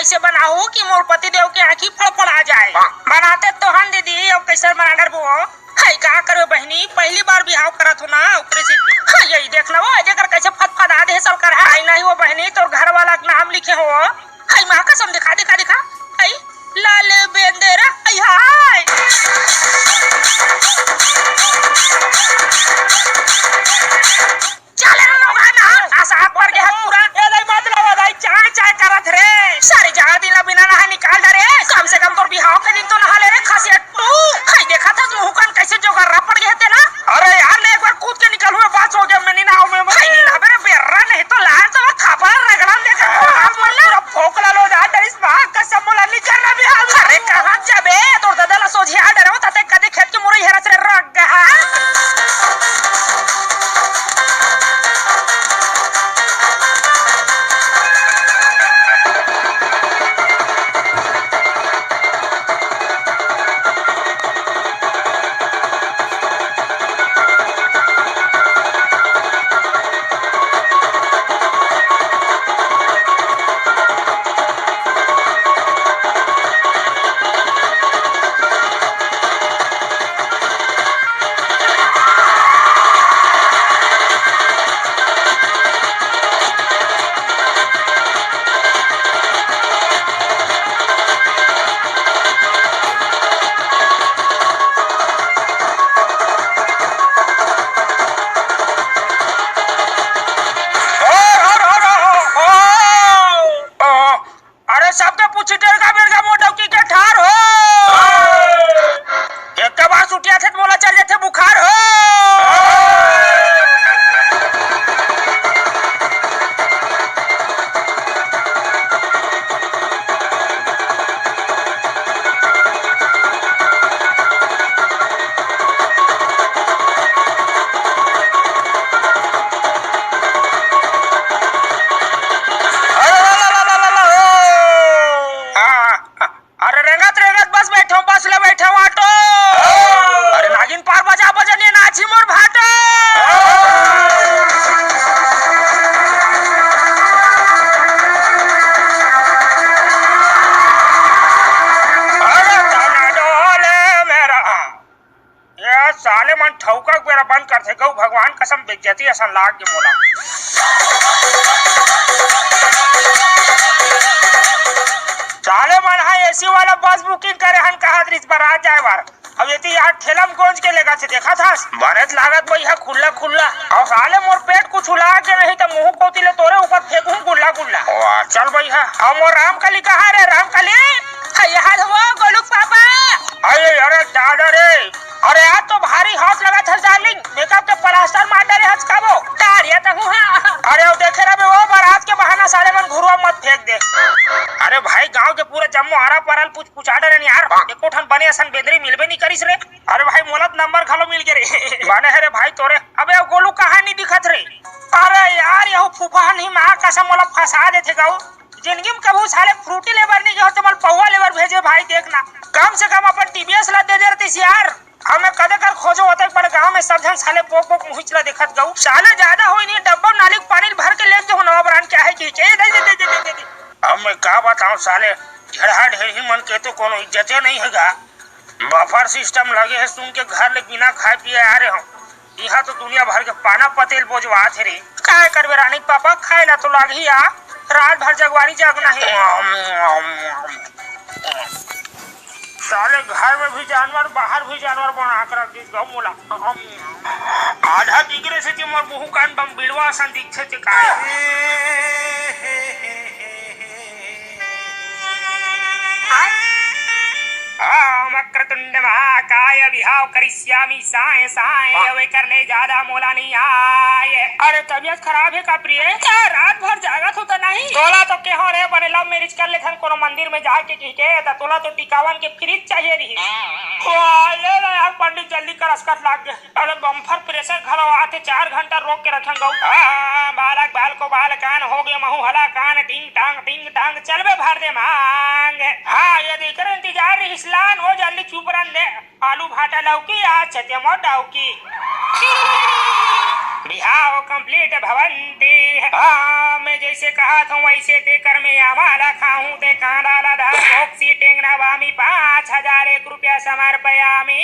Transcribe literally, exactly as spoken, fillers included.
कइसे बनाहूँ कि मोर पति देव के आँखी फड़फड़ा जाए। बनाते तो हन दीदी, अब कइसे बना डरबो? हाय, का करबे बहिनी, पहली बार बिहाव करत हो ना, ओकरे सेती। हाय, यही देख ना वो, जेकर कइसे फदफदा दे हे सरकार, हाय, नहीं वो बहिनी, तोर घर वाला के नाम लिखे हो। हाय, माँ कसम, दिखा, दिखा, दिखा। हाय, लाले बेंदेरा, हाय, हाय। चल रे लोग, है ना? आसा पर के हाथ पूरा। ए दाई, मत लावा दाई, चाय, चाय करत रे। सारी जाड़ा दिन ला बिना नहाए निकाल डरे। कम से कम तोर बिहाव के दिन तो नहा ले रे, खसिया टू। हाय, देखा था मुँह कान कइसे जोगर्रा पड़ गए तेला। अरे यार, ले एक बार कूद के निकल हुए, बस हो गया, मैं नहीं नहाऊँ मैं। हाय, नहीं नहाबे रे बेर्रा, नहीं तो लान तो मैं थापड़ रगड़न देखे। हाथ मर ले। पूरा फोकला लो जा, डरिस माँ कसम, मोला नहीं करना बिहाव। अरे, कहाँ जाबे? तोर दादा ला सोझे आ डरे हो, ताते कदे खेत के मुरई हेरत रे रग। अरे सबके पूछी, डेरगा बेरगा मोटौकी के ठार हो। एक बार सुटिया थे त मोला चल जाथे बुखार हो। अरे रेंगत रेंगत बस बैठो, बस ले बैठो ऑटो। अरे नागिन पार बजा बजनिया नाची मोर भाटो। अरे तना डोले मेरा। ये साले मन ठौका के बेरा बंद करथे, गऊ भगवान कसम बेइज्जती असन लाग गे मोला। साले मन हा एसी वाला बस बुकिंग करे हन, कहत रिहिस बरात जाए बर। अब एती यार ठेला म गोंज के लेगा थे, देखत हस? बनेच लागत बइहा खुल्ला खुल्ला। अउ साले मोर पेट कुछ उला के नहीं त मुंह कोती ले तोरे ऊपर फेंकहूं गुल्ला गुल्ला। वाह, चल बइहा। अउ मोर रामकली कहाँ रे, रामकली? हाय, हाल हुआ, गोलू के पापा। अरे, अरे, दादा रे। अरे, आज तो भारी hot लगत हस, darling। Makeup के plaster मार डारे हस का वो? डारिया तहूँ, हाँ। अरे, वो देखे रहे वो बारात के बहाना साले मन घुरुआ मत फेंक दे। अरे भाई, गांव के पूरा जम्मो आरा पारा ल पूछ, पूछा डरे यार। एको ठन बने असन बेंदरी मिलबे नहीं करिस रे। अरे भाई, मोला त नंबर घलो मिल गे रे। बने हे रे भाई तोरे। अबे, वो गोलू कहाँ नहीं दिखत रे? अरे यार, यहू फूफा नहीं, माँ कसम, मोला फंसा देथे गऊ। जिंदगी में कभू साले फ्रूटी लेबर नहीं गयो, तो मल पौवा लेबर भेजे भाई, देखना। कम से कम अपन टीवीएस ला दे दे रहतीस यार। हमें कदे कर खोजो होते बड़ गांव में सब झन साले बोक बोक मुहिच ला देखत गऊ। साले ज्यादा होई नहीं, डब्बा में नाली के पानी भर के लेके हो नवा ब्रांड क्या है कि के दे दे दे दे दे दे। अब मैं का बताऊं साले, झड़हा ढेरही मन के तो कोनो इज्जते नहीं है गा। बफर सिस्टम लगे हे, सुन के घर ले बिना खाए पिए आ रहे हो। इहाँ तो दुनिया भर के पाना पतेल बोजवात हे रे। काय करबे रानी के पापा, खाए ला तो लागही आ, रात भर जगवारी जगना हे। साले घर में भी जानवर, बाहर भी जानवर बना के रख दिस गौ मोला। आधा बिगड़े से कि मोर मुंह कान बम बिड़वा असन दिखथे ते काय। ॐ वक्रतुण्ड महाकाय बिहाव करिष्यामि साय साय। वाह। अब एकर ले ज्यादा मोला नहीं आय। अरे तबियत खराब हे का प्रिय? क्या रात भर जागत हो त नहीं? तोला तो केहो रे बने love marriage कर लेथन कोनो मंदिर में जाके कहिके, त तोला तो टिकावन के fridge चाहिए रही। वाह, ले ले यार पंडित जल्दी कर, असकट लाग गे। अरे बम्फर प्रेशर घलो आथे, चार घंटा रोक के रखेंगे। हाँ, बालक बालको बालकान हो गे महू हला कान, टिंग टांग टिंग टांग चलबे भर दे मांग। हाँ, ये देख रहे इंतजार रही इसलान हो, जल्दी चुप रन दे। आलू भाटा लौकी आ चते मोर डौकी। बिहाव complete भवंती। हाँ, मैं जइसे कहत हंव वइसे ते कर में आमा ला खाहूं, ते कांदा ला धर भोक्सी टेंगना बामी, पांच हजार एक रुपया समर्पयामी।